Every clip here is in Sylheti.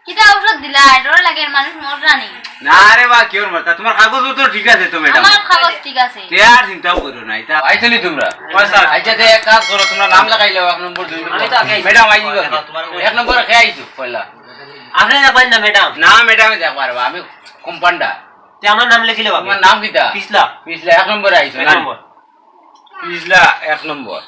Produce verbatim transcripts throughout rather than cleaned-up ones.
কিতা ঔষধ দিলা? ডর লাগে, মানুষ মররা নি। না রে বা, কিওর মরতা? তোমার কাগজপত্র ঠিক আছে তো, ম্যাডাম? আমার কাগজ ঠিক আছে। তে আর চিন্তাও করো না, এটা আইছো নি তোমরা? হয় স্যার। আচ্ছা, তে এক কাজ করো, তোমরা নাম লেখাই লও, এক নম্বর, দুই নম্বর। আমি তো আগে আইছি। ম্যাডাম, আইছি বাকি। এক নম্বর কে আইছো পয়লা? আপনি দেখবেন না, ম্যাডাম? না, ম্যাডামে দেখবার বা, আমি কম্পাউন্ডার। তে আমার নাম লেখিলে বাকি। তোমার নাম কিতা? পিছলা। পিছলা, এক নম্বরে আইছো, এক না? নম্বর। পিছলা এক নম্বর।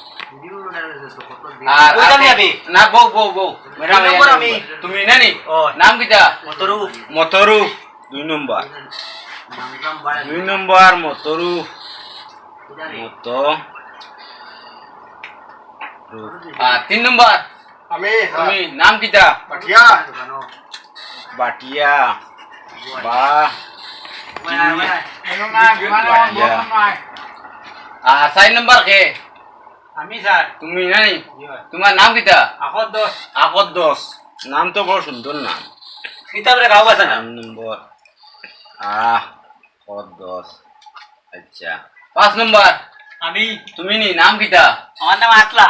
আর ওই যে আমি, আমি। না, বউ, বউ, বউ। ম্যাডাম, দুই নম্বর এক আমি। নম্বর। তুমি না নি? ও। নাম কিতা? মতরূপ। মতরূপ, দুই নম্বর। দুই নম্বর মতরূপ। মত। আর তিন নম্বর? আমি, হ্যাঁ। তুমি নাম কিতা? বাটিয়া। বাটিয়া। বা। বাটিয়া। আর চার নম্বর কে? আমি স্যার। তুমি নাই? জি ভাই। তোমার নাম কিতা? আকদ্দস। আকদ্দস। নাম তো বড় সুন্দর নাম। কিতাবরে গাও আছে না? চার নম্বর। আহ, আকদ্দস। আচ্ছা। পাঁচ নম্বর। আমি। তুমি নি, নাম কিতা? আমার নাম আতলা।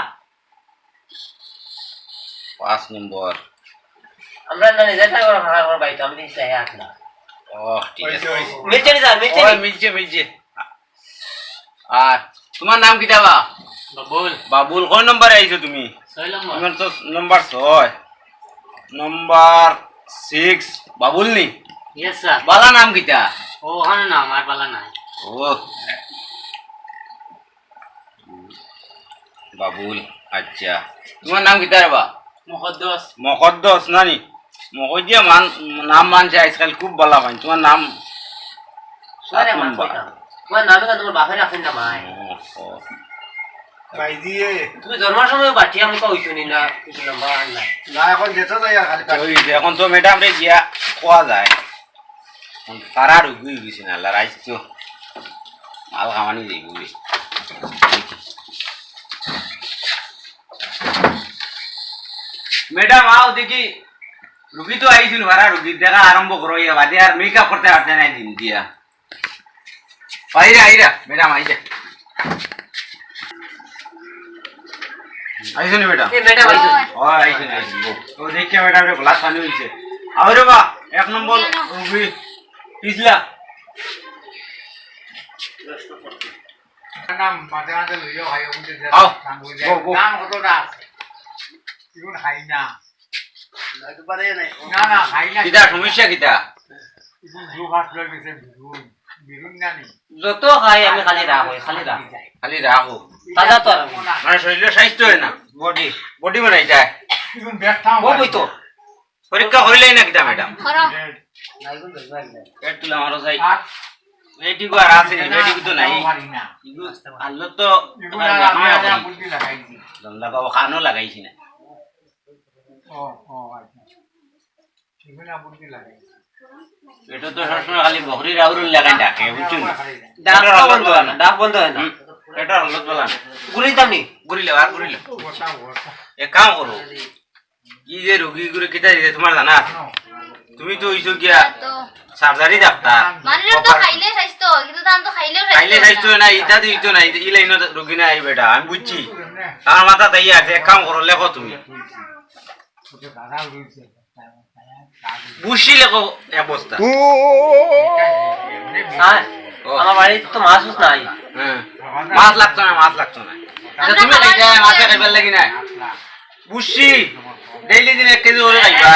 পাঁচ নম্বর। আমরা না নিজে থাকবো, ভাড়া করে বাড়িতে, আমি দিচ্ছি, হ্যাঁ, আতলা। ও, ঠিক আছে। মিলছে নি স্যার, মিলছে ওই, নি? মিলছে, মিলছে। আর তোমার নাম কিতা বা? বাবুল। বাবুল, কোন নম্বরে আইছো তুমি? ছয় নম্বর। তোমার তো নম্বর ছয়। নম্বর সিক্স। বাবুল নি? Yes sir. বালা নাম কিতা? ও, ওখানে না, আমার বালা নাই। ও। বাবুল, আচ্ছা। তোমার নাম কিতা রে বা? মকদ্দস। মকদ্দস না নি? মকদ্দস মান, নাম মানছে আজকাল খুব বালা পাইন। তোমার নাম? ছয় সাত নম্বর। ছয় নাম। তোমার নামে কেন তোমার বাপের রাখছেন না ভাই? ও, ও। ভাই দিয়ে। তুমি জন্মর সময় বাটিয়া মুখা হইছো নি না? কিছু লম্বা আর না। না, এখন যেত যাই আর খালি ওই যে এখন তো ম্যাডাম রে গিয়া খোয়া যায়। তারা রুগী হয়ে গেছে না, লড়াই তো মাল খামানি যাইব। ম্যাডাম, আও দেখি, রুগী তো আইছিল, ভাড়া রুগী দেখা আরম্ভ করো, ইয়া বাদে আর মেকআপ করতে পারতে নাই দিন দিয়া। আইরা, আইরা, ম্যাডাম, আইরা। আইছো নি ম্যাডাম? এ, ম্যাডাম আইছো। ও, আইছো, আইছো। ও, দেখে ম্যাডাম, রে গ্লাস পানি হইছে। আও রে বা, এক নম্বর রুগী, পিছলা। নাম মাঝে মাঝে লইও ভাই, ওগুলো যে আও। নাম বুঝে। গো, গো। নাম কতটা আছে? এগুলো খাই না। না, না, খাই না। কিতা সমস্যা কিতা? এগুলো দু ভাত লই গেছে, বিরুন, বিরুন না নি? যত খাই আমি খালি রাগ হয়, খালি রাগ। খালি রাগ হয়। তাজা তো আর না। মানে শরীরে স্বাস্থ্য হয় না। বডি। বডি বানাই যায়। এগুলো ব্যথা ও হয়। বই তো। পরীক্ষা করিলাই না কিতা ম্যাডাম? করো। পেট তুলে আমারও যাই। আর এইটুকু আর আছে নি, এইটুকু তো নাই। পারি না। ইগু আল্লো তো এগুলো আর আমি আগে বুদ্ধি লাগাইছি। দন্দা বাবু খানো লাগাইছি না। ও, ও, আচ্ছা। এগুলো বুদ্ধি লাগাইছি। এটা তো সবসময় খালি বকরির আউরুল লাগাই ডাকে, বুঝছো নি? ডাক বন্ধ হয় না, ডাক বন্ধ হয় না। হুম, এটা হলত বলা না। গুলি দাম নি? গুলি লেও, আর গুলি লেও। এক কাম করো, ই যে রুগী গুলো কিতা দিতে তোমার জানা আছে? তুমি তো হইছো গিয়া সার্জারি ডাক্তার। মানুষের তো খাইলে স্বাস্থ্য হয়, কিন্তু তান তো খাইলেও স্বাস্থ্য খাইলে হয় স্বাস্থ্য না। হয় না, ইটা তো হইতো না, ই লাইনর রুগী না আই বেটা, আমি বুঝছি। আমার মাথা তাই আছে, এক কাম করো, লেখো তুমি। বুঝছি লেখো এক বস্তা। স্যার, ও। আমার বাড়িত তো মাছ উছ নাই। হ্যাঁ। মাছ লাগতো না, মাছ লাগতো না। আচ্ছা, তুমি খাইতে মাছে খাইবার লাগি না। বুঝছি, ডেইলি দিন এক কেজি করে খাইবা,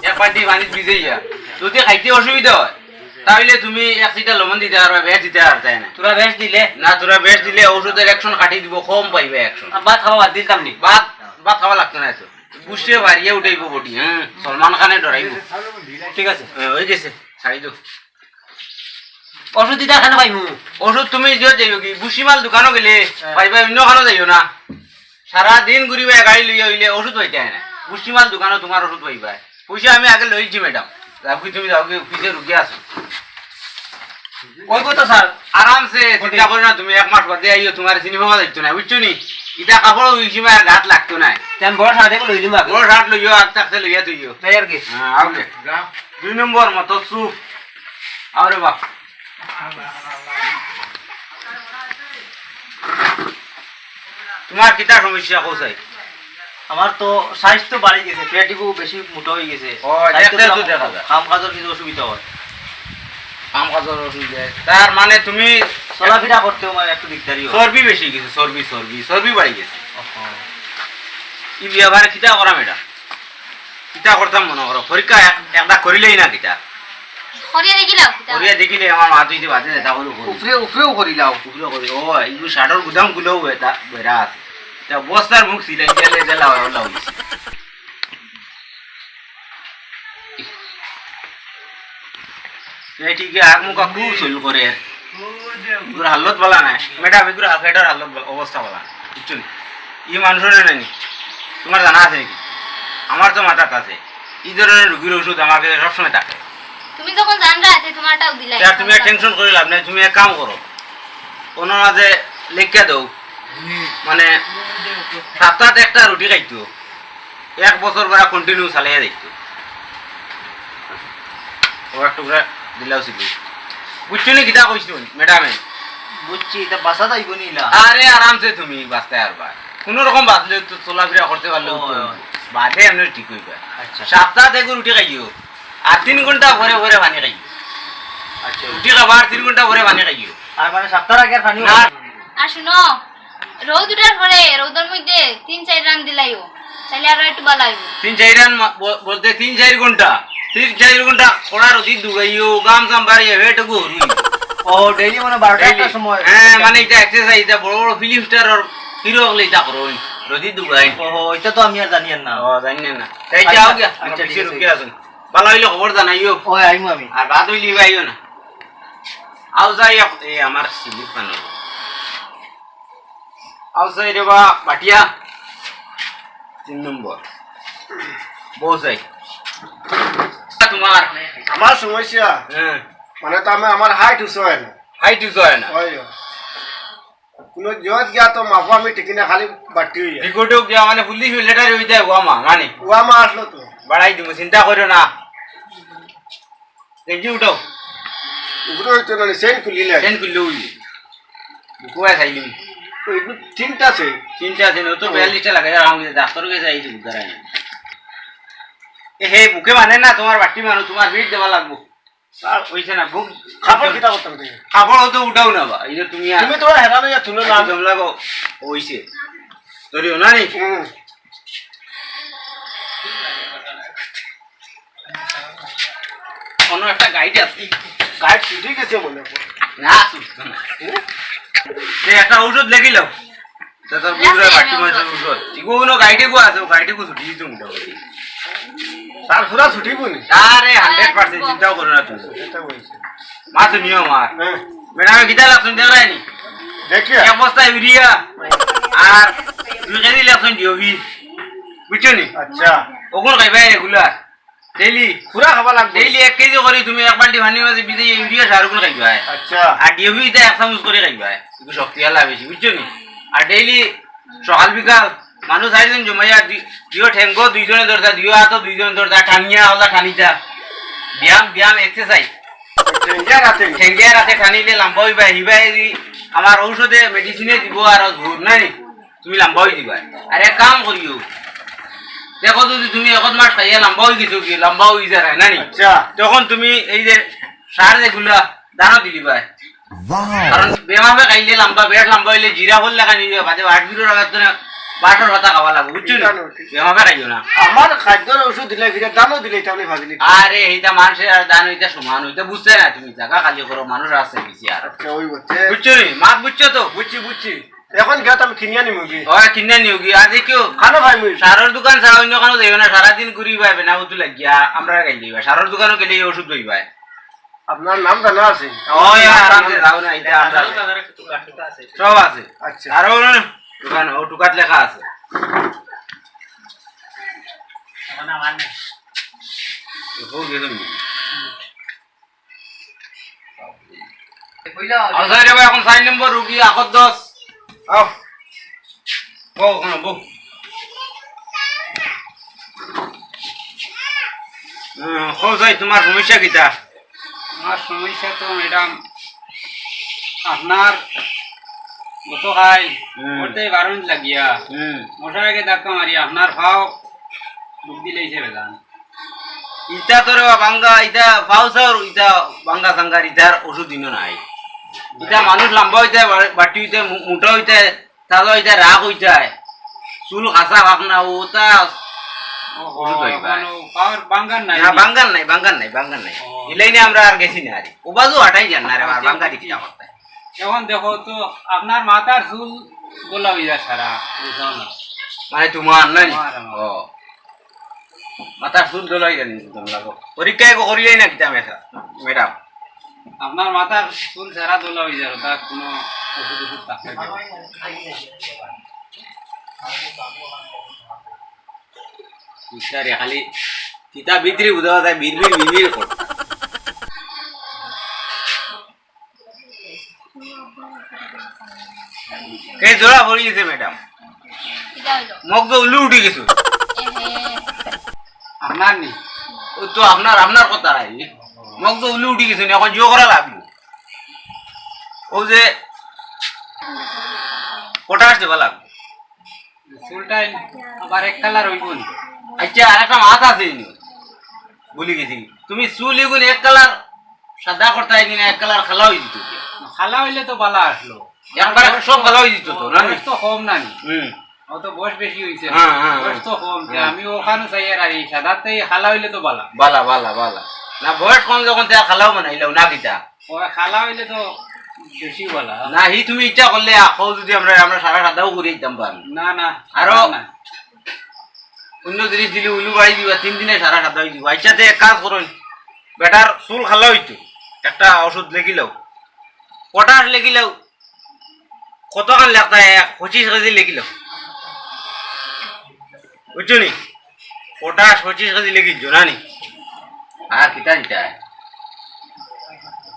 এক বালতি পানিত ভিজাইয়া। যদি খাইতে অসুবিধা হয়, তাহলে তুমি এক লিটার লবণ দিতে পারবা, বেশ দিতে পারতায় না। তোরা বেশ দিলে? না, তোরা বেশ দিলে ঔষধের অ্যাকশন কাটি দিব, কম পাইবে অ্যাকশন। আর ভাত খাওয়া বাদ দিতাম নি? ভাত, ভাত খাওয়া লাগতো না তো। বুঝতে পারিয়া উঠাইব বডি, হ্যাঁ, সলমান খানে ডরাইব। ঠিক আছে। হ্যাঁ, হয়ে গেছে, ছাড়ি দাও। ওষুধ দিতা খানো পাইমু? ওষুধ তুমি যে যাইও কি, ভুসিমাল দোকানো গেলে হ্যাঁ। পাইবা, অন্য খানো যাইও না। সারা দিন ঘুরিবা গাড়ি লইয়া হইলে ওষুধ পাইতে হয় না। ভুসিমাল দোকানো তোমার ওষুধ পাইবা। পয়সা আমি আগে লইছি ম্যাডাম। যাও কি তুমি যাও কি অফিসে রুগী আছো। ওই কথা স্যার। আরামসে চিন্তা করো না, তুমি এক মাস বাদে আইও, তোমার চিনি পাওয়া যাইতো না, বুঝছো নি? ইটা কাপড় ওই সময় আর গাত লাগতো না। তে আমি বড় শার্ট এগু লইলিমু আগে। বড় শার্ট লইও, আগ থাকতে লইয়া তুইও। তাই আর কি? হ্যাঁ, আও রে। দুই নম্বর মতো চুপ। আও রে বাপ। তোমার কিতা সমস্যা কও চাই? আমার তো সাইজ তো বাড়ি গেছে, পেট ইগু বেশি মোটা অই গেছে। ও, সাইজ তো দেখতে তো পুরা দেখা যায়। কাম কাজর কিছু অসুবিধা অয়। কাম কাজর অসুবিধা অয়। তার মানে তুমি চলাফেরা করতেও মানে একটু দিকদারি অয়। চর্বি বেশি গেছে, চর্বি, চর্বি, চর্বি বাড়ি গেছে। ওহো। ই ব্যাপারে কিতা করাম এটা? কিতা করতাম মনে করো? পরীক্ষা এক-, একটা করিলেই না কিতা? করিয়া দেখিলাও কিতা? করিয়া দেখিলে আমার মা তুই যে বাজে যেটা করো, করো। উপরে, উপরেও করিলাও। উপরেও করি। ও, এই যে শার্টর গুদাম গুলো এটা বেড়া আছে। তা বস্তার মুখ সিলাই দিলে দিলা ওলা হইছে। এই ঠিক আগ মুখা খুব সইল করে। এগুর হালত বালা নাই। ম্যাডাম, এগুর হালকেটার হালত বালা, অবস্থা বালা নাই। বুঝছো নি? ই মানুষরে নাই নি। তোমার জানা আছে নাকি? আমার তো মাথাত আছে। ই ধরনের রুগীর ঔষধ আমার কাছে সবসময় থাকে। তুমি যখন জানরা আছে, তোমারটাও দিলাই। আর তুমি আর টেনশন করে লাভ নাই, তুমি এক কাম করো। কোনো মাঝে লেখিয়া দাও। মানে, সপ্তাহে একটা রুটি খাইতো। এক বছর করে কন্টিনিউ চালাইয়া যাইতো। ও এক টুকরা দিলাও ছিল। বুঝছো নি কিতা কইছো ম্যাডামে? বুঝছি, এটা বাসা যাইব নি ইলা? আরে আরামসে তুমি বাঁচতে পারবা। কোনো রকম বাঁচলে তো চলাফেরা করতে পারলে ও, তো হয়, হয়। বাদে এমনি ঠিক হইবা। আচ্ছা। সপ্তাহে দেখো রুটি খাইও। আর তিন ঘন্টা পরে পরে পানি খাইও। আচ্ছা। রুটি খাবা আর তিন ঘন্টা পরে পানি খাইও। আর মানে সপ্তাহ আগে আর পানি না। আর শুনো, রোদ উঠার পরে রোদর মধ্যে তিন চাইর রান দিলাইও, তাইলে আরো একটু বালা অইবো। তিন চাইর রান মা-, ব-, বলতে তিন চাইর ঘন্টা, তিন চাইর ঘন্টা কড়া রোদি দুগাইও, গাম সাম বাড়িয়ে হেটে গরু। ও, ডেইলি মানে বারোটা ডেইলি। একটার সময়? হ্যাঁ, মানে এটা এক্সারসাইজ, এটা বড় বড় ফিল্ম স্টার আর হিরো হকলে এটা করো, রোদি দুগাই। ও, এটা তো আমি আর জানি আর না। ও, জানি না। এই আচ্ছা, যাও গিয়া, আচ্ছা, আমার ঠিক পিছে আছে। রুগী আছেন। বালা অইলে খবর জানাইও। ও, আইমু আমি। আর বাদ অইলে আইও না। আও যাই আপ-, এ আমার সিলিপ পানো। আও যাই রে বা, বাটিয়া। তিন নম্বর। বউ যাই। তোমার? আমার সমস্যা? হ্যাঁ। মানে তো আমি, আমার হাইট উঁচু হয় না। হাইট উঁচু হয় না? হয়। কোনো জোয়াত গিয়া তো মাফা আমি টিকি না, খালি বাটি হইয়া। রিপোর্টেও গিয়া মানে পুলিশ লেটার হইতে ওয়ামা, মানে? ওয়ামা আসলো তো। বাড়াই দিব, চিন্তা করো না। দেখি উঠাও। উপরে হইতো না, চেইন খুলিলে। চেইন খুললে উঠি। বুকুয়া খাইলি। তো এগুলো তিনটা আছে। তিনটা আছে, ও তো ও। বিয়াল্লিশটা লাগে, আর আমি ডাক্তার গেছে আইছি উদ্ধার আইনি। এ হে, বুকে মানে না, তোমার বাটি মানু, তোমার বিট দেওয়া লাগবো। স্যার, হইছে না, বুক কাপড় কিতা করতাম তুমি? কাপড় হয়তো উঠাও না বা, এই যে তুমি আর তুমি তোমার হেরানো ইয়া তুলো না। একদম লাগো, হইছে। ধরিও না নি? হুম। কোনো একটা গাইড আছে। গাইড ছুটি গেছে মনে হয়। না, সুস্থ না। হুম? এই একটা ঔষধ লেখিলাও। তা তোর বুঝলে লেখছে বাটি আমি মাঝে ঔষধ। ঔষধ। ইগো কোনো গাইডে গো আছে, ও গাইডে গো ছুটি দিতে মোটামুটি। তার পুরা ছুটি বনি। আরে, হান্ড্রেড পার্সেন্ট চিন্তাও করো না তুমি। এটা বলছে। মা তুমিও আমার। হ্যাঁ। ম্যাডামে কিতা লাগছেন দেখরায় নি? দেখি। এক বস্তা ইউরিয়া আর দুই কেজি লাগছেন ডিওপি। বুঝছো নি? আচ্ছা। ওগুলো খাইবায় রেগুলার। ডেইলি। পুরা খাবা লাগবো। ডেইলি এক কেজি করি তুমি এক বালতি পানির মাঝে ভিজাইয়া ইউরিয়া সার গুলো খাইবায়। আচ্ছা। আর ডিওপি ইটা এক চামচ করি খাইবায়। একটু শক্তি আলা বেশি, বুঝছো নি? আর ডেইলি সকাল বিকাল মানুষ চাইরজন জমাইয়া দি-, দিও ঠেঙ্গো দুইজনে ধরতা, দিও হাতো দুইজনে ধরতা, টানিয়া ওলা টানিতা। ব্যায়াম, ব্যায়াম, এক্সারসাইজ। ঠেঙ্গিয়া রাতে। ঠেঙ্গিয়া রাতে টানিলে লম্বা হইবা, হিবা এই আমার ঔষধে, মেডিসিনে দিব আর ঘুর নাই। তুমি লম্বা হই দিবা। আর এক কাম করিও, দেখো যদি তুমি এক মাস খাইয়া লম্বা হই গেছো কি, লম্বা হই যায় না নি? আচ্ছা। তখন তুমি এই যে সার যেগুলা দানা দিলিবা। Wow। কারণ বেমাপে খাইলে লম্বা, বেশ লম্বা হইলে জিরা ফল লেখা নিবে, বাদে আট কিলো রাখার জন্য বাটর পাতা খাওয়া লাগবে, বুঝছো নি? ঠিক আছে। বেমাপে খাইও না। আমার খাদ্যর ঔষধ দিলে ফিরে দামও দিলে এটা আমি ভাবিনি। আরে এইটা মানুষের আর দান, এটা সমান, ওইটা বুঝতে না তুমি, জায়গা খালি করো, মানুষ আছে বেশি আর। আচ্ছা, ওই বুঝতে। বুঝছো নি? মাত বুঝছো তো? বুঝছি, বুঝছি। এখন গিয়া তো আমি কিনিয়া নিমু গি। ওরা কিনে নিও কি? আর দেখিও, খানো ভাই মুই। সারর দোকান ছাড়া অন্য খানো যাইও না, সারাদিন ঘুরি ভাই না, ওতু লাগিয়া, আমরা গাই যাইবা। সারর দোকানও গেলে এই ওষুধ লইবায়। আপনার নাম জানা আছে? ওই আর নাম যাও না, এটা আমরা সব আছে। আচ্ছা। আরো না, দোকান, ও টুকাত লেখা আছে। ও গেল নি। আচ্ছা রে ভাই, এখন চার নম্বর রুগী, আখত দশ। আও। বউ, ওখানে বউ। হুম, কও যাই, তোমার সমস্যা কিতা? আমার সমস্যা তো ম্যাডাম, আপনার গতকাল হুম। করতে বারো মিনিট লাগিয়া হুম। মশায় আগে ধাক্কা মারি আপনার পাও ডুব দিলাইছে বেজান। ইটা তো রে বা ভাঙ্গা, ইটা পাও চাওর, ইটা ভাঙ্গা সাঙ্গার, ইটার ওষুধ দিনও নাই। ইটা মানুষ লম্বা অইতে, বা-, বাটি অইতে, মু-, মোটা অইতে, তাজা অইতে, রাগ অইতে, চুল কাঁচা খাক না, ওটা ও, ও, ওষুধ অইবা। মানে পাওর ভাঙ্গার নাই না, নি? ভাঙ্গার নাই, ভাঙ্গার নাই, ভাঙ্গার নাই। ও। ইলাইনে আমরা আর গেছি না আরে। ও বাজু হাটাই যান না রে, আর আচ্ছা, ভাঙ্গা আচ্ছা। দেখি না করতে। এখন দেখো তো, আপনার মাথার চুল গোলা অইয়া সারা, বুঝলাম না। মানে তোমার নাই? আমার, আমার। ও। মাথার চুল দোলাই জানি তোমরা গো। পরীক্ষা এগো করিলাই না কিতা মেশা, ম্যাডাম? আপনার মাথার চুল সারা দোলা অইযার, তা কোনো ওষুধ ওষুধ থাকতে পারে। ইচ্ছা রে, খালি কিতা ভিতরে বুঝা যায়, বিড়বিড়, বিড়বিড় করতা। কে জোড়া পড়ি গেছে ম্যাডাম? কিতা অইলো? মগজ উলু উঠি গেছে। এহে। আপনার নি? ও তো আপনার, আপনার কথা নাই। মগজ উলু উঠি গেছে নি, এখন জিও করা লাগবো। ও যে পটাশ দেবা লাগবো। চুলটাই আবার এক কালার অইবো নি? আচ্ছা, আর একটা মাত আছে ইনো। ভুলি গেছি। তুমি চুল ইগুন এক কালার সাদা করতায় নি না এক কালার কালা অই দিত? কালা অইলে তো বালা আসলো। একবারে বয়স সব তো, কালা অই দিত তো, না নি? বয়স তো কম না নি। হুম। ও তো বয়স বেশি অইছে। হ্যাঁ, হ্যাঁ, বয়স হ্যাঁ। তো কম, তে হ্যাঁ। আমি ওখানে চাই আর এই সাদাতে কালা অইলে তো বালা। বালা, বালা, বালা। না, বয়স কম যখন তে কালাও বানাইলাও না কিতা? ও কালা অইলে তো বেশি বালা। না, হি তুমি ইচ্ছা করলে আখো যদি আমরা, আমরা সারা সাদাও করি দিতাম পারি। না, না, আরো না। অন্য জিনিস দিলে উলু বাড়ি দিবা, তিন দিনে সারা সাদা অই দিবা। আচ্ছা, তে এক কাজ করইন, বেটার চুল কালা অইতো, একটা ওষুধ লেখি লও, পটাশ লেখি লও, কতখান লেখতা? এক পঁচিশ কেজি লেখি লও, বুঝছো নি? পটাশ পঁচিশ কেজি লেখি দিও না নি? আর কিতা দিতা?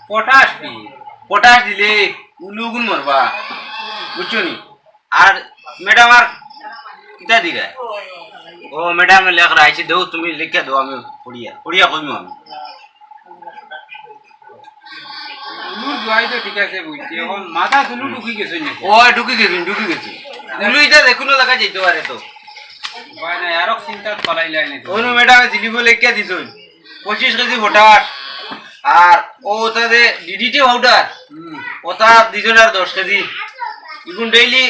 পটাশ কি? পটাশ দিলে উলুগুন মরবা, বুঝছো নি? আর ম্যাডাম আর কিতা দিরা? ও ম্যাডাম লেখরা আইছে, দেও তুমি লেখিয়া দেও, আমি পড়িয়া, পড়িয়া কইমু আমি। উলুর জোয়াই তো ঠিক আছে বুঝছি, এখন মাথা তুলু ঢুকি গেছে নাকি? ও ঢুকি গেছে, ঢুকি গেছে। উলু ইটা যে কোনো জায়গায় যাইতে পারে তো। উপায় নাই, আরো চিন্তা পালাইলে আইনি তো। অনু ম্যাডামে জিলিবো লেখিয়া দিছইন, পঁচিশ কেজি পটাশ, আর ও ওটা যে ডিডিটি পাউডার, হুম। ওটা দিছইন আর দশ কেজি। ইগুন ডেইলি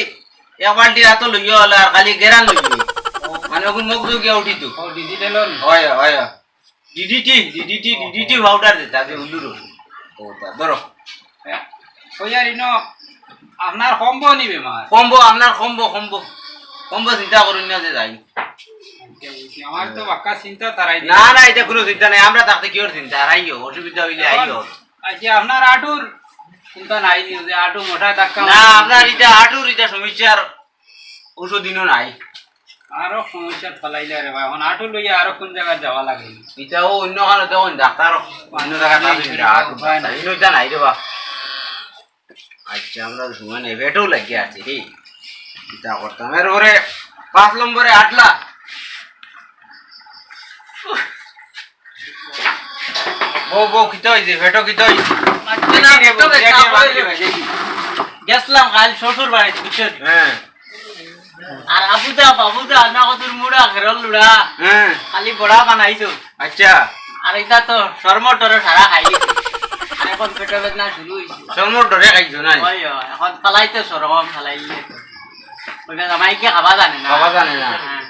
এক বালতি আতো লইয়া হলে আর খালি গেরান লইয়া। মানে ওগুন মুখ ধুকিয়া উঠিত। ও, ডিজিটাল অন? হয়, হয়। ডিডিটি, ডিডিটি, ডিডিটি পাউডার দিতা, যে উলুর ওষুধ। ওটা, ধরো। ওই আর ইনো, আপনার কমবো নি বেমার? কমবো, আপনার কমবো, কমবো। কমবো, চিন্তা করুন না যে যাই। আচ্ছা, বুঝছি। আমার তো বাক্কা চিন্তা তারাই না, দিল। না, এটা কোনো চিন্তা নাই। আমরা থাকতে কি ওর চিন্তা? আর আইও, অসুবিধা হইলে আইও। আচ্ছা, আপনার আটুর চিন্তা নাই নি, যে আটু মোটা ধাক্কা না, মারে। আপনার এটা আটুর এটা সমস্যার ওষুধ দিনও নাই। আরো সমস্যা ফালাইলে রে বা, এখন আটু লইয়া আরো কোন জায়গায় যাওয়া লাগে? এটাও অন্য কারো তখন ডাক্তার, অন্য জায়গায় না দিলে আটু উপায় নাই। ডাক্তার। এই নইটা নাই রে বা। আচ্ছা, আমরা সময় নেই, পেটেও লাগিয়া আছে রে। কিতা করতাম? এরপরে পাঁচ নম্বরে আটলা। বউ, বউ, কিতা হইছে? পেটো কিতা হইছে? মারছে না, দেখি রে, পেটো বউ, ব্যথা দেখি, হইছে। দেখি, দেখি। গেছলাম কাল শ্বশুর বাড়িত, বুঝছো? হ্যাঁ। আর আবুদা, বাবুদা, না কত মুড়া, ঘেরল লুড়া। হ্যাঁ। খালি বড়া বানাইছো। আচ্ছা। আর এটা তো শরমর ডরে সারা খাই গেছে। আর এখন পেটো বেদনা শুরু হইছে। শরমর ডরে খাইছো না? ওই, ওই, এখন ফালাইতে শরম, ফালাইলে তো। ওইটা জামাইকে খাওয়া জানে না। খাওয়া জানে না। হ্যাঁ।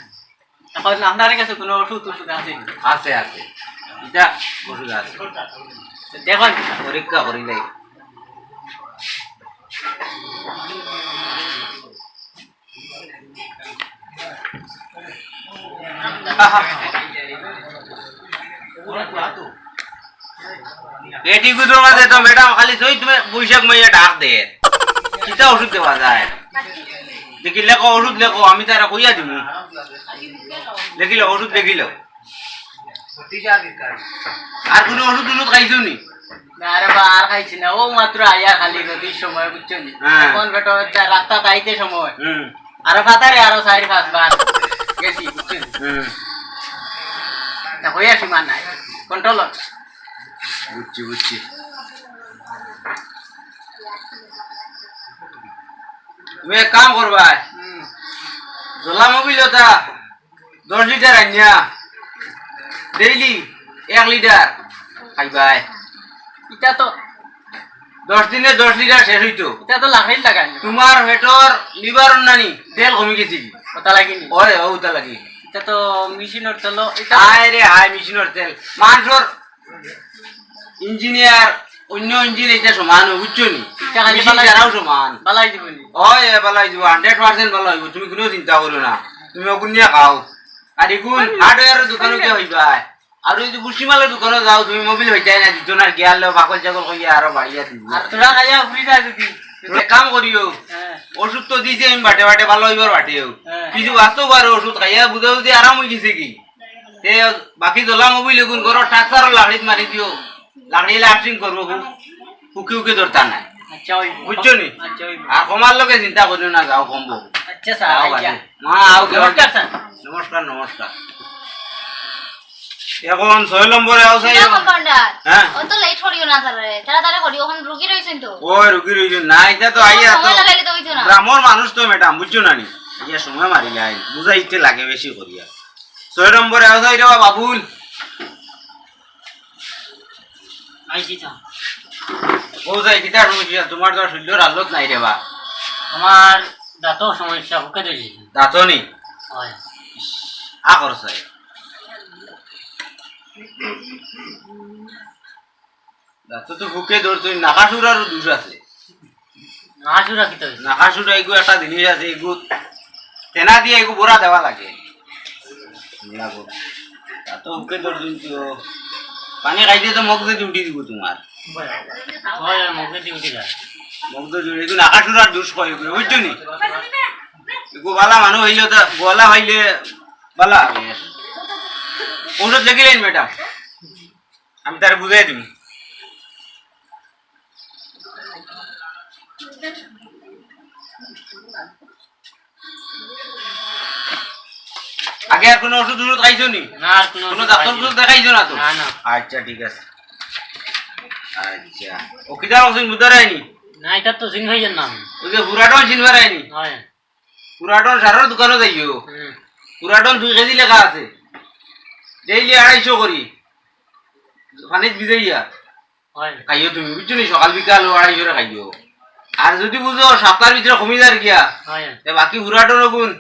এখন আপনার কাছে কোনো ওষুধ টষুধ আছে নি? আছে, আছে। এটা ওষুধ আছে। তো দেখুন। পরীক্ষা করিলাই। এটি গুদো মাঝে তো ম্যাডাম খালি সই তুমি বৈশাখ মাইয়া ডাক দে। কিতা ওষুধ দেওয়া যায়? দেখি লেখো, ওষুধ লেখো, আমি তারা কইয়া দিমু। দেখিল, ওষুধ দেখিল। আর কোনো ওষুধ টষুধ খাইছো নি? না রে বা, আর খাইছি না। ও মাত্র আইয়া খালি নদীর সময়, বুঝছো নি? হ্যাঁ। এখন বেটা হচ্ছে রাস্তাত আইতে সময়। হুম। আরো ফাতারে আরো চাইর পাঁচ বার গেছি, বুঝছো নি? হুম। তা কইয়া সীমা নাই। কন্ট্রোল। বুঝছি, বুঝছি। তুমি এক কাম করবায়, হুম। জলা মবিল ওটা দশ লিটার আনিয়া ডেইলি এক লিটার খাইবায়। ইটা তো দশ দিনে দশ লিটার শেষ অইতো। ইটা তো লাখাইল লাগাই। তোমার পেটর লিভার নানি তেল কমি গেছে কি? ওটা লাগেনি। ওরে, ও ওটা লাগে। ইটা তো মেশিনর তেল, ইটা আয় রে আয়, মেশিনর তেল। মানষর ইঞ্জিনিয়ার, অন্য ইঞ্জিন ইটা সমান, বুঝছো নি? ইটা খালি মেশিন বালাই ছাড়াও সমান। বালাই দিবনি। ওই, এ বালাই দিব, hundred percent বালা অইব, তুমি কুনু চিন্তা করো না। তুমি ওগুন নিয়া খাও। আর এগুন হার্ডওয়্যারর দোকানো গিয়া অইবায়। আর ওই যে ভুসিমালর দোকানো যাও, তুমি মবিল অইতায় না, দিত না, গিয়া লো, পাগল ছাগল কইয়া আরো বাড়িয়া দিব। আর তোরা খাইয়া ঘুরি যায় যদি। এক কাম করিও, হ্যাঁ। ওষুধ তো দিছি আমি বাটে বাটে, বালা অইবার বাটেও। হ্যাঁ। কিছু বাঁচতেও পারো, ওষুধ খাইয়া বুঝা বুঝি আরাম অইগেছে কি? তে বাকি জলা মবিল এগুন করো, ট্রাক্টরর লাকড়িত মারি দিও। লাকড়ি লাস্টিং করবো, হু-, হুকি হুকি ধরতা নাই। আচ্ছা, অইব। বুঝছো নি? আচ্ছা, অইব। আর কমার লগে চিন্তা করিও না, যাও কমবো। আচ্ছা, স্যার, যাও আচ্ছা। বাদে। মা, আও কেউ নমস্কার, স্যার। নমস্কার, নমস্কার। এখন ছয় নম্বরে আও, স্যার। কিতা কম্পাউন্ডার? হ্যাঁ। অত লেট করিও না, স্যার। তাড়াতাড়ি করিও, এখন রুগী রইছেন তো। ওই, রুগী রইছেন না, ইটা তো আইয়া তো সময় লাগাইলে তো অইতো না। গ্রামর মানুষ তো, ম্যাডাম, বুঝছো না নি? ইয়া সময় মারি নাই, বুঝাইতে লাগে বেশি করিয়া। ছয় নম্বরে আও যাই রে বা বাবুল। আইছি তো। ও যাই, কিতা সমস্যা? তোমার তো শরীরর হালত নাই রে বা। আমার দাঁতও সমস্যা, বুকে ধরেছে। দাঁতও নি? হয়। আ কর চাই। দাঁত তো বুকে ধরছে, নাকাশুরারও দোষ আছে। নাকাশুরা কিতা অইছে? নাকাশুরা এগু একটা জিনিস আছে, এগু তেনা দিয়া এগু বড়া দেওয়া লাগে। বুড়া বড়া। দাঁত তো বুকে ধরছে তো, পানি খাইতে তো মগজে উঠি দিব তোমার। হয়, হয়, মগজে উঠি যায়। মগজে উঠি, এগু নাকাশুরার দোষ কয় এগু, বুঝছো নি? এগু বালা মানুষ অইলে তো, গলা অইলে বালা। ঔষধ লেখিলাইন, ম্যাডাম। আমি তারে বুঝাই দিমু। আগে আর কুনু ওষুধ টষুধ খাইছো নি? না, আর কুনু কুনু ওষুধ ডাক্তার খাইছি না। ওষুধ দেখাইছো না তো? না, না। আচ্ছা, ঠিক আছে। আচ্ছা। ও কিতা ওষুধ বুঝারায়নি? না, ইটা তো চিনবায় না। ওই যে পুরাটন চিনবায় নি? হয়। পুরাটন সারর দোকানো যাইও। হুম। পুরাটন দুই কেজি লেখা আছে। ডেইলি আড়াইশো করি। পানিত ভিজাইয়া। হয়। খাইও তুমি, বুঝছো নি? সকাল বিকাল ও আড়াইশো রে খাইও। আর যদি বুঝো সপ্তাহর ভিতরে কমি যার গিয়া, হয়। তে বাকি পুরাটন গুণ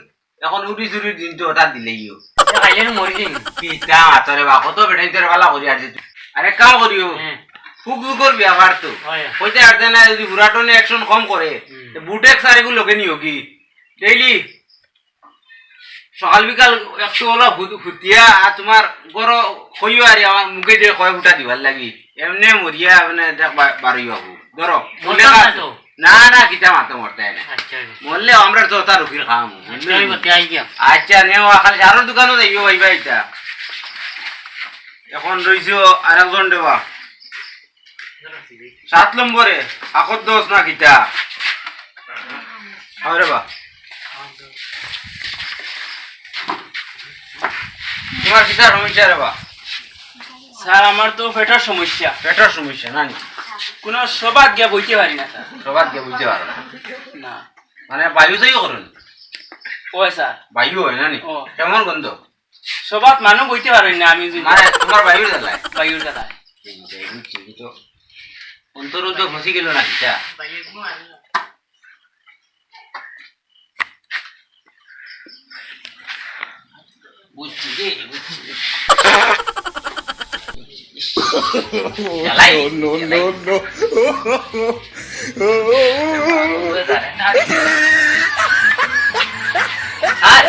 এখন উঠি চুরির দিন তো ওটা দিলেইও। ইটা খাইলে না মরি যাইমু। কিতা মাতরে বা, কত বেটাইন্তরে বালা করি আর দিত। আরে কাম করিও। হ্যাঁ। ফুক ফুকর ব্যাপার তো। হয়। কইতে পারতে না, যদি পুরাটনে অ্যাকশন কম করে, হুম। তে বুটেক্স আর এগুলো লগে নিও কি? ডেইলি সকাল বিকাল একটু অলা ফু-, ফুটিয়া আর তোমার গরো কইও আর আমার মুখে যে কয় ফুটা দিবার লাগি। এমনে মরিয়া মানে দেখ বা-, বারই বাবু। ধরো, মরতাম না তো? না, না, কিতা মাতো মরতে না। আচ্ছা। মরলে আমরা তো তার রুগীর খাম। আচ্ছা, ওই বাতি আই গিয়া। আচ্ছা, নেও, খালি সারর দোকানো যাইও, ভাই, ভাই, এটা। এখন রইছো আরেকজন দেবা। সাত নম্বরে, আকদ্দস না কিতা? আরে বা। তোমার কিতা সমস্যা রে বা? স্যার, আমার তো পেটর সমস্যা। পেটর সমস্যা না নি? কুনু সভাত গিয়া বইতে পারি না, স্যার। সভাত গিয়া বইতে পারো না? না। মানে, বায়ু চায়ু করো নি? অয়, স্যার। বায়ু অয় না নি? ও। কেমন গন্ধ? সভাত মানুষ বইতে পারইন না, আমি যদি মানে, তোমার বায়ুর জ্বালায়? বায়ুর জ্বালায়। এই যে, এই যে, এই তো অন্তর অন্তর ফসি গেল না, কিতা? বুঝছি রে, বুঝছি রে। জ্বালাই? No, no, জ্বালাই? No, no। আর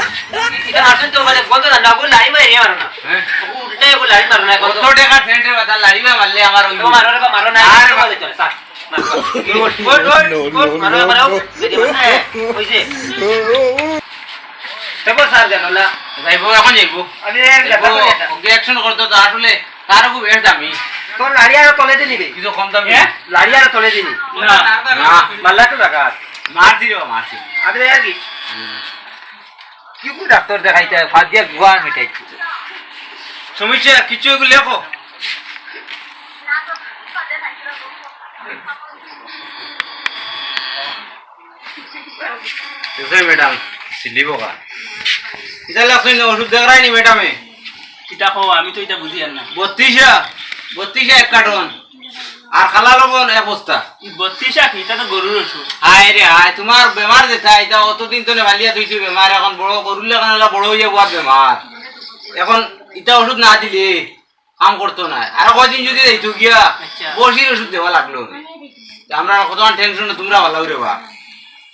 এটা মারছেন তো, মানে, বলতো না, না বললে আমি মারি মারো না। হ্যাঁ। ও উল্টাই ওগুলো লাড়ি মারো না, কত? কত টাকা সেন্টের কথা, লাড়ি বা মারলে আমার ওই তো মারো রে বা, মারো না, আর আর মারো, চলে, স্যার। মারো। ওঠ, ওঠ, ওঠ, ওঠ, মারো, মারো। এই যে, হ্যাঁ, ওই যে। দেখো, স্যার, গেল না। যাইবো, এখন যাইবো। আমি এই যাইবো, ব্যাপারে এটা। ওকে অ্যাকশন করতে তো আসলে তারও খুব এর দামি। তোর লাড়ি আরো তলে দিলি রে। কিছু কম দামি? হ্যাঁ? লাড়ি আরো তলে দিলি। না। না। মাল্লা তো টাকা আছে। মারছি রে বা, মারছি। আমি আর কি? হুম। কি করে ডাক্তার দেখাইতে হয়? ফাঁদ দিয়ে গুয়া মিটাইতে। সমস্যা কিছু এগুলো লেখো। দেখছইন ম্যাডাম, সিলিবো কা। ইতা লাগছইন না, ওষুধ দেখরায়নি ম্যাডামে? ইতা কও, আমি তো ইতা বুঝিয়ার না। বত্রিশা, বত্রিশা এক কার্টন। আর কালা লবণ এক বস্তা। ই বত্রিশা কি? ইতা তো গরুর ওষুধ। হায় রে হায়, তুমার বেমার যেতা, ইতা অতদিন তনে ফালিয়া থইছো বেমার, এখন বড় গরুর লাখান অলা বড় অইয়া বুয়ার বেমার। এখন ইতা ওষুধ না দিলে কাম করতো নায়। আরো কয়দিন যুদি যাইতো গিয়া, আচ্ছা। বসির ওষুধ দেওয়া লাগলো। তে আমরা কতখান টেনশনে তুমরা ভালা অইরে বা।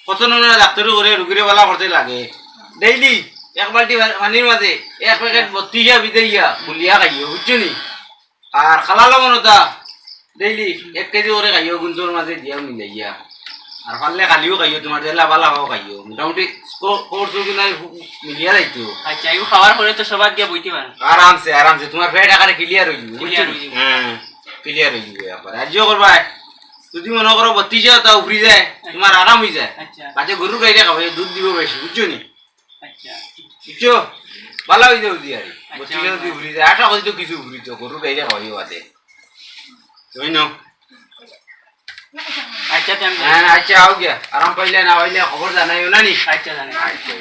কত নমুনা ডাক্তারি করে রুগীরে ভালা করতে লাগে। ডেইলি এক বালতি পা-, পানির মাঝে এক প্যাকেট বত্রিশা ভিজাইয়া গুলিয়া খাইও, বুঝছো নি? আর কালা লবণ অতা ডেইলি এক কেজি করে খাইও, গুন্তর মাঝে দিয়া মিলাইয়া। আর পারলে খালিও খাইও, তুমার যেলা ভালা অয় খাইও। মোটামুটি স্কো-, কোর্স কি নাই মিলিয়া যাইতো। আচ্ছা, ইগু খাওয়ার পরে তো সবার গিয়া বইতে পারে। আরামসে, আরামসে। তুমার পেট একেবারে ক্লিয়ার অইযিবো, বুঝছো? ক্লিয়ার অইযিবো। হ্যাঁ, ক্লিয়ার অইযিবো একবার। আর যে করবায়, যুদি মনো করো বত্রিশা অতা উফরি যায়, তুমার আরাম অইযায়। আচ্ছা। বাদে গরুর গাইরে খাওয়াইও, দুধ দিবো বেশি, বুঝছো নি? আচ্ছা। বুঝছো? ভালা অইযায় অদি আর। আচ্ছা, বত্রিশা অদি উফরি যায়, আশা করি তো কিছু উফরিতো, গরুর গাইরে খাওয়াইও বাদে। তুমি নাও। আচ্ছা, তে আমি যাই। হ্যাঁ, আচ্ছা, আও গিয়া। আরাম পাইলে না পাইলে খবর জানাইও না নি? আচ্ছা, জানাই। আচ্ছা।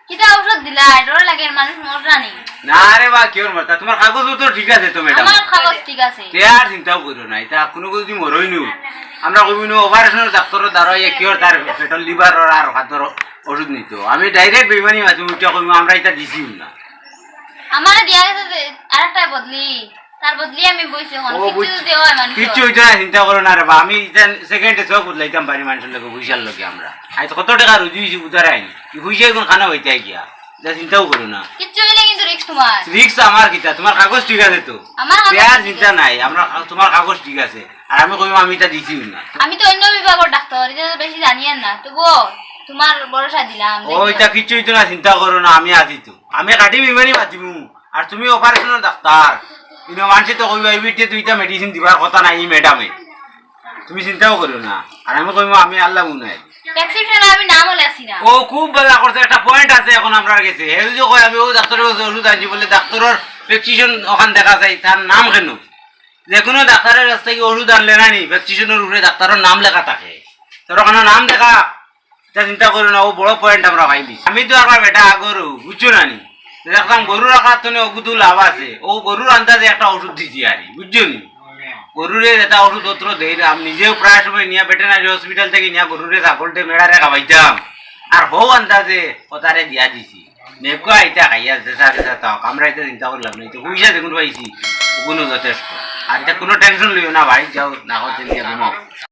কিতা ঔষধ দিলা? ডর লাগে, মানুষ মররা নি। না রে বা, কিওর মরতা? তুমার কাগজপত্র ঠিক আছে তো, ম্যাডাম? আমার কাগজ ঠিক আছে। তে আর চিন্তাও করিও না, ইতা কুনু যুদি মরইনু, আমরা কইমু নু, অপারেশনর ডাক্তারর দ্বারা ইয়ে কিওর তার পেটর লিভারর আর হাতর ওষুধ নিতো। আমি ডাইরেক্ট বেইমানি মাতিমু, উঠিয়া কইমু, আমরা ইতা দিছিউ না। আমারে দিয়া গেছে যে আরেকটা বদলি, তার বদলি আমি বইছি অখন। ও, কিচ্ছু বুঝছি। দেওয়া হয় মানুষ। কিচ্ছু অইতো না, চিন্তা করো না রে বা। আমি ইতা সেকেন্ডে চোখ বদলাইতাম পারি মানুষর লগে, পয়সার লগে আমরা। আইজ কত টেকা রুজি অইছে উদারে আইন। ই পয়সা অখন খানো অইতে গিয়া। ইতা চিন্তাও করো না। কিচ্ছু অইলে কিন্তু রিস্ক তুমার। রিস্ক আমার কিতা? তুমার কাগজ ঠিক আছে তো? আমার কাগজ তে আর ঠিক চিন্তা আছে। নাই, আমরা, তুমার কাগজ ঠিক আছে। আর আমি কইমু আমি ইতা দিছিউ না। আমি তো অইন্য বিভাগর ডাক্তার, ইতা তো বেশি জানিয়ার না। তবুও তুমার ভরসা দিলাম, ও, দেখি। ইতা কিচ্ছু অইতো না, চিন্তা করো না, আমি আছি তো। আমি খাটি বেইমানি মাতিমু। আর তুমি অপারেশনর ডাক্তার, ইনো মানষে তো কইবা, "ই বেটিয়ে তো ইতা মেডিসিন দিবার কথা নায়, ই ম্যাডামে।" তুমি চিন্তাও করিও না। আর আমি কইমু, "আমি আল্লাহ মুনাই।" প্রেসক্রিপশনে আমি নামও লেখছি না। ও খুব ভালা করছে, একটা পয়েন্ট আছে অখন আমরার গেছে। হে যুদি কয়, "আমি অউ ডাক্তারর গেছে ওষুধ আনছি," বলে, ডাক্তারর প্রেসক্রিপশন অখান দেখা যায়, তার নাম কেন? যেকুনু ডাক্তারর গেছ থাকি ওষুধ আনলে না নি, প্রেসক্রিপশনর উপরে ডাক্তারর নাম লেখা থাকে। তোর অখানো নাম দেখা, ইতা চিন্তা করিও না, অউ বড় পয়েন্ট আমরা পাইলিছি। আমি তো আমার বেটা আগরউ, বুঝছো না নি? দেখলাম গরু রাখার তনে অগুতু লাভ আছে, অউ গরুর আন্দাজে একটা ওষুধ দিছি আরি, বুঝছো নি? গরুরে যেতা ওষুধপত্র দেইরাম, নিজেও প্রায় সময় নিয়া ভেটেরিনারি হসপিটাল থাকি নিয়া গরুরে, ছাগলরে, মেড়ারে খাওয়াইতাম, আর হউ আন্দাজে অতারে দিয়া দিছি। নেকুয়া ইতা খাইয়া যেতা যেতা থাক, আমরা ইতা চিন্তা করলাম না, ইতা পয়সা যেগুন পাইছি, অগুনউ যথেষ্ট। আর ইতা কুনু টেনশন লইও না, বাড়িত যাও, না করতে দিয়া ঘুমাও।